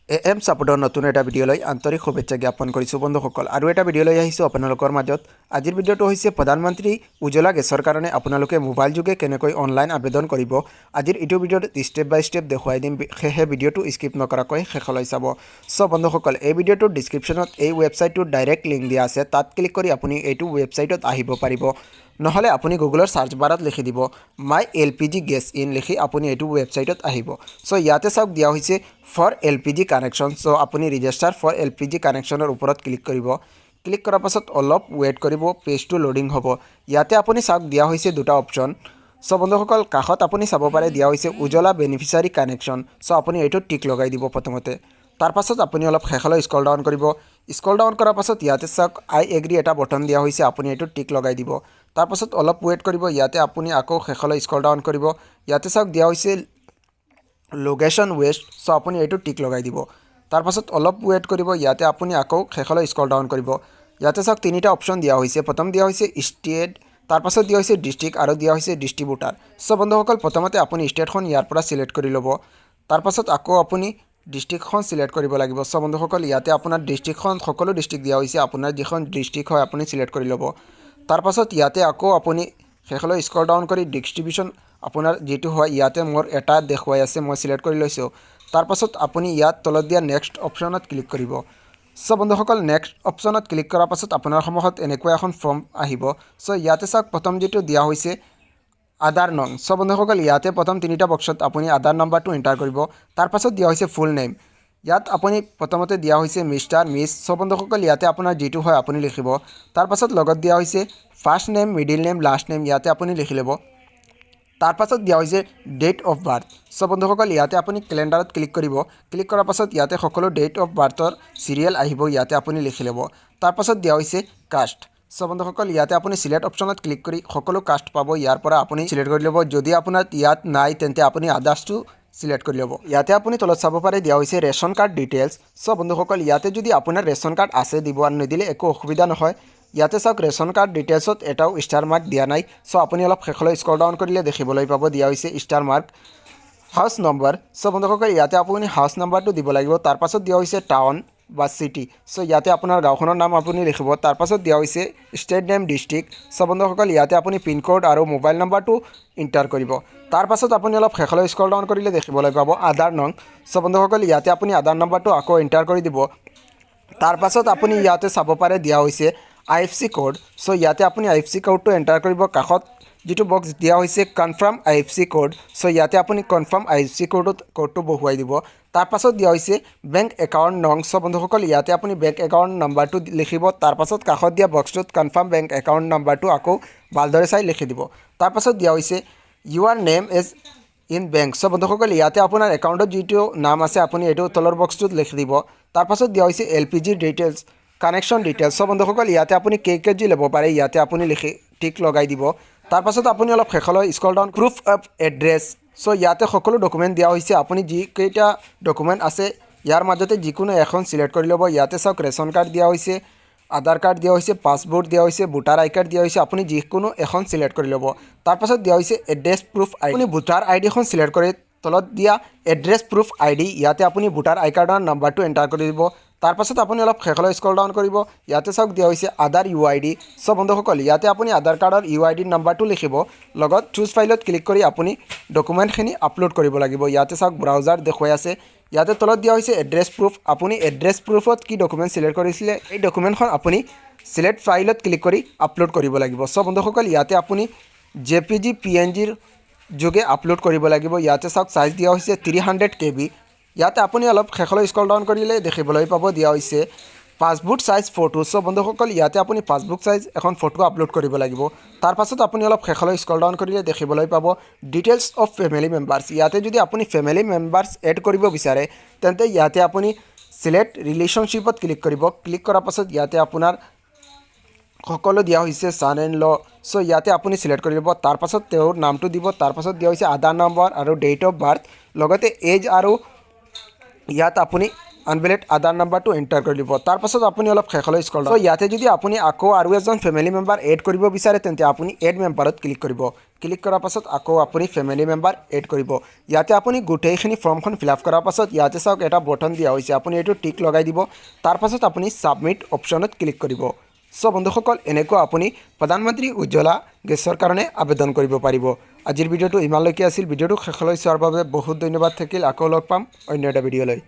A M ছাপোৰ্টৰ নতুন এটা ভিডিঅ'লৈ আন্তৰিক শুভেচ্ছা জ্ঞাপন কৰিছোঁ বন্ধুসকল। আৰু এটা ভিডিঅ' লৈ আহিছোঁ আপোনালোকৰ মাজত। আজিৰ ভিডিঅ'টো হৈছে প্ৰধানমন্ত্ৰী উজ্জ্বলা গেছৰ কাৰণে আপোনালোকে মোবাইল যোগে কেনেকৈ অনলাইন আবেদন কৰিব। আজিৰ এইটো ভিডিঅ'ত ষ্টেপ বাই ষ্টেপ দেখুৱাই দিম। সেয়েহে ভিডিঅ'টো স্কিপ নকৰাকৈ শেষলৈ চাব। চ' বন্ধুসকল, এই ভিডিঅ'টোৰ ডিছক্ৰিপশ্যনত এই ৱেবছাইটটোৰ ডাইৰেক্ট লিংক দিয়া আছে। তাত ক্লিক কৰি আপুনি এইটো ৱেবছাইটত আহিব পাৰিব। নহ'লে আপুনি গুগলৰ চাৰ্চ বাৰত লিখি দিব "মাই এলপিজি গেছ ইন" লিখি আপুনি এইটো ৱেবছাইটত আহিব। চ' ইয়াতে চাওক, দিয়া হৈছে ফৰ এলপিজি কানেকশ্যন। চ' আপুনি ৰেজিষ্টাৰ ফৰ এলপিজি কানেকশ্যনৰ ওপৰত ক্লিক কৰিব। ক্লিক কৰাৰ পাছত অলপ ৱেইট কৰিব, পেজটো লোডিং হ'ব। ইয়াতে আপুনি চাওক, দিয়া হৈছে দুটা অপশ্যন। চ' বন্ধুসকল, কাষত আপুনি চাব পাৰে, দিয়া হৈছে উজ্জ্বলা বেনিফিচিয়াৰী কানেকশ্যন। চ' আপুনি এইটোত টিক লগাই দিব প্ৰথমতে। তাৰপাছত আপুনি অলপ শেষলৈ স্ক্ৰল ডাউন কৰিব। স্ক্ৰল ডাউন কৰাৰ পাছত ইয়াতে চাওক, "আই এগ্ৰি" এটা বটন দিয়া হৈছে। আপুনি এইটোত টিক লগাই দিব। তাৰপাছত অলপ ৱেইট কৰিব। ইয়াতে আপুনি আকৌ শেষলৈ স্ক্ৰল ডাউন কৰিব। ইয়াতে চাওক, দিয়া হৈছে লোকেশ্যন ৱেষ্ট। চ' আপুনি এইটো টিক লগাই দিব। তাৰপাছত অলপ ৱেইট কৰিব। ইয়াতে আপুনি আকৌ শেষলৈ স্ক্ৰল ডাউন কৰিব। ইয়াতে চাওক, তিনিটা অপশ্যন দিয়া হৈছে। প্ৰথম দিয়া হৈছে ষ্টেট, তাৰপাছত দিয়া হৈছে ডিষ্ট্ৰিক্ট আৰু দিয়া হৈছে ডিষ্ট্ৰিবিউটাৰ। চ' বন্ধুসকল, প্ৰথমতে আপুনি ষ্টেটখন ইয়াৰ পৰা চিলেক্ট কৰি ল'ব। তাৰপাছত আকৌ আপুনি ডিষ্ট্ৰিক্টখন চিলেক্ট কৰিব লাগিব। চ' বন্ধুসকল, ইয়াতে আপোনাৰ ডিষ্ট্ৰিক্টখন, সকলো ডিষ্ট্ৰিক্ট দিয়া হৈছে। আপোনাৰ যিখন ডিষ্ট্ৰিক্ট হয়, আপুনি চিলেক্ট কৰি ল'ব। তাৰপাছত ইয়াতে আকৌ আপুনি শেষলৈ স্ক্ৰল ডাউন কৰি ডিষ্ট্ৰিবিউশ্যন আপোনাৰ যিটো হয়, ইয়াতে মোৰ এটা দেখুৱাই আছে, মই চিলেক্ট কৰি লৈছোঁ। তাৰপাছত আপুনি ইয়াত তলত দিয়া নেক্সট অপশ্যনত ক্লিক কৰিব। চ' বন্ধুসকল, নেক্সট অপশ্যনত ক্লিক কৰাৰ পাছত আপোনাৰ সন্মুখত এনেকুৱা এখন ফৰ্ম আহিব। চ' ইয়াতে চাওক, প্ৰথম যিটো দিয়া হৈছে আধাৰ নং। চ' বন্ধুসকল, ইয়াতে প্ৰথম তিনিটা বক্সত আপুনি আধাৰ নম্বৰটো এণ্টাৰ কৰিব। তাৰপাছত দিয়া হৈছে ফুল নেম। ইয়াত আপুনি প্ৰথমতে দিয়া হৈছে মিষ্টাৰ, মিছ। চ' বন্ধুসকল, ইয়াতে আপোনাৰ যিটো হয় আপুনি লিখিব। তাৰপাছত লগত দিয়া হৈছে first name, middle name, last name. ইয়াতে আপুনি লিখি ল'ব। তাৰপাছত দিয়া হৈছে ডেট অফ বাৰ্থ। চ' বন্ধুসকল, ইয়াতে আপুনি কেলেণ্ডাৰত ক্লিক কৰিব। ক্লিক কৰাৰ পাছত ইয়াতে সকলো ডেট অফ বাৰ্থৰ চিৰিয়েল আহিব। ইয়াতে আপুনি লিখি ল'ব। তাৰপাছত দিয়া হৈছে কাষ্ট। চ' বন্ধুসকল, ইয়াতে আপুনি চিলেক্ট অপশ্যনত ক্লিক কৰি সকলো কাষ্ট পাব। ইয়াৰ পৰা আপুনি চিলেক্ট কৰি ল'ব। যদি আপোনাৰ ইয়াত নাই, তেন্তে আপুনি আদাৰ্ছটো চিলেক্ট কৰি ল'ব। ইয়াতে আপুনি তলত চাব পাৰে, দিয়া হৈছে ৰেচন কাৰ্ড ডিটেইলছ। চ' বন্ধুসকল, ইয়াতে যদি আপোনাৰ ৰেচন কাৰ্ড আছে দিব আৰু নিদিলে একো অসুবিধা নহয়। ইয়াতে চাওক, ৰেচন কাৰ্ড ডিটেইলছত এটাও ষ্টাৰ মাৰ্ক দিয়া নাই। চ' আপুনি অলপ শেষলৈ স্ক্ৰল ডাউন কৰিলে দেখিবলৈ পাব, দিয়া হৈছে ষ্টাৰ মাৰ্ক। House number. চ' বন্ধুসকল, ইয়াতে আপুনি হাউচ নম্বৰটো দিব লাগিব। তাৰপাছত দিয়া হৈছে টাউন বা চিটি। চ' ইয়াতে আপোনাৰ গাঁওখনৰ নাম আপুনি লিখিব। তাৰপাছত দিয়া হৈছে ষ্টেট নেম, ডিষ্ট্ৰিক্ট। চ' বন্ধুসকল, ইয়াতে আপুনি পিনক'ড আৰু মোবাইল নম্বৰটো এণ্টাৰ কৰিব। তাৰপাছত আপুনি অলপ শেষলৈ স্ক্ৰল ডাউন কৰিলে দেখিবলৈ পাব আধাৰ নং। চ' বন্ধুসকল, ইয়াতে আপুনি আধাৰ নম্বৰটো আকৌ এণ্টাৰ কৰি দিব। তাৰপাছত আপুনি ইয়াতে চাব পাৰে, দিয়া হৈছে আইএফচি ক'ড। চ' ইয়াতে আপুনি আইএফচি ক'ডটো এণ্টাৰ কৰিব। কাষত যিটো বক্স দিয়া হৈছে কনফাৰ্ম আইএফচি ক'ড, চ' ইয়াতে আপুনি কনফাৰ্ম আইএফচি ক'ডত ক'ডটো বহুৱাই দিব। তাৰপাছত দিয়া হৈছে বেংক একাউণ্ট নং। চ' বন্ধুসকল, ইয়াতে আপুনি বেংক একাউণ্ট নাম্বাৰটো লিখিব। তাৰপাছত কাষত দিয়া বক্সটোত কনফাৰ্ম বেংক একাউণ্ট নাম্বাৰটো আকৌ ভালদৰে চাই লিখি দিব। তাৰপাছত দিয়া হৈছে "Your name as in bank"। চ' বন্ধুসকল, ইয়াতে আপোনাৰ একাউণ্টত যিটো নাম আছে, আপুনি এইটো তলৰ বক্সটোত লিখি দিব। তাৰপাছত দিয়া হৈছে এলপিজিৰ ডিটেইলছ, কানেকশ্যন ডিটেইলছ। চ' বন্ধুসকল, ইয়াতে আপুনি কেই কেজি ল'ব পাৰে, ইয়াতে আপুনি লিখি টিক লগাই দিব। তাৰপাছত আপুনি অলপ শেষলৈ scroll down, proof of address. চ' ইয়াতে সকলো ডকুমেণ্ট দিয়া হৈছে। আপুনি যিকেইটা ডকুমেণ্ট আছে, ইয়াৰ মাজতে যিকোনো এখন চিলেক্ট কৰি ল'ব। ইয়াতে চাওক, ৰেচন কাৰ্ড দিয়া হৈছে, আধাৰ কাৰ্ড দিয়া হৈছে, পাছপৰ্ট দিয়া হৈছে, ভোটাৰ আই কাৰ্ড দিয়া হৈছে। আপুনি যিকোনো এখন চিলেক্ট কৰি ল'ব। তাৰপাছত দিয়া হৈছে এড্ৰেছ প্ৰুফ আই। আপুনি ভোটাৰ আই ডিখন চিলেক্ট কৰি তলত দিয়া এড্ৰেছ প্ৰুফ আই ডি, ইয়াতে আপুনি ভোটাৰ আই কাৰ্ডৰ নাম্বাৰটো এণ্টাৰ কৰি দিব। তাৰপাছত আপুনি অলপ শেষলৈ স্ক্ৰল ডাউন কৰিব। ইয়াতে চাওক, দিয়া হৈছে আধাৰ ইউআইডি। চ' বন্ধুসকল, ইয়াতে আপুনি আধাৰ কাৰ্ডৰ ইউআইডিৰ নাম্বাৰটো লিখিব। লগত চুজ ফাইলত ক্লিক কৰি আপুনি ডকুমেণ্টখিনি আপলোড কৰিব লাগিব। ইয়াতে চাওক, ব্ৰাউজাৰ দেখুৱাই আছে। ইয়াতে তলত দিয়া হৈছে এড্ৰেছ প্ৰুফ। আপুনি এড্ৰেছ প্ৰুফত কি ডকুমেণ্ট চিলেক্ট কৰিছিলে, এই ডকুমেণ্টখন আপুনি চিলেক্ট ফাইলত ক্লিক কৰি আপলোড কৰিব লাগিব। চ' বন্ধুসকল, ইয়াতে আপুনি জেপিজি, পিএনজিৰ যোগে আপলোড কৰিব লাগিব। ইয়াতে চাওক, চাইজ দিয়া হৈছে 300 কেবি। ইয়াতে আপুনি অলপ শেষলৈ স্ক্ৰল ডাউন কৰিলে দেখিবলৈ পাব, দিয়া হৈছে পাছপোৰ্ট চাইজ ফটো। চ' বন্ধুসকল, ইয়াতে আপুনি পাছপোৰ্ট চাইজ এখন ফটো আপলোড কৰিব লাগিব। তাৰপাছত আপুনি অলপ শেষলৈ স্ক্ৰল ডাউন কৰিলে দেখিবলৈ পাব ডিটেইলছ অফ ফেমিলি মেম্বাৰ্ছ। ইয়াতে যদি আপুনি ফেমিলি মেম্বাৰ্ছ এড কৰিব বিচাৰে, তেন্তে ইয়াতে আপুনি চিলেক্ট ৰিলেশ্যনশ্বিপত ক্লিক কৰিব। ক্লিক কৰাৰ পাছত ইয়াতে আপোনাৰ সকলো দিয়া হৈছে ছান ইন ল। চ' ইয়াতে আপুনি চিলেক্ট কৰি ল'ব। তাৰপাছত তেওঁৰ নামটো দিব। তাৰপাছত দিয়া হৈছে আধাৰ নম্বৰ আৰু ডেট অফ বাৰ্থ, লগতে এজ আৰু ইয়াত আপুনি আনভেলিড আধাৰ নাম্বাৰটো এণ্টাৰ কৰি দিব। তাৰপাছত আপুনি অলপ শেষলৈ স্ক্ৰল। চ' ইয়াতে যদি আপুনি আকৌ আৰু এজন ফেমিলি মেম্বাৰ এড কৰিব বিচাৰে, তেন্তে আপুনি এড মেম্বাৰত ক্লিক কৰিব। ক্লিক কৰাৰ পাছত আকৌ আপুনি ফেমিলি মেম্বাৰ এড কৰিব। ইয়াতে আপুনি গোটেইখিনি ফৰ্মখন ফিল আপ কৰাৰ পাছত ইয়াতে চাওক, এটা বটন দিয়া হৈছে, আপুনি এইটো টিক লগাই দিব। তাৰপাছত আপুনি ছাবমিট অপশ্যনত ক্লিক কৰিব। চ' বন্ধুসকল, এনেকুৱা আপুনি প্ৰধানমন্ত্ৰী উজ্জ্বলা গেছৰ কাৰণে আবেদন কৰিব পাৰিব। আজিৰ ভিডিঅ'টো ইমানলৈকে আছিল। ভিডিঅ'টো শেষলৈ চোৱাৰ বাবে বহুত ধন্যবাদ থাকিল। আকৌ লগ পাম অন্য এটা ভিডিঅ'লৈ।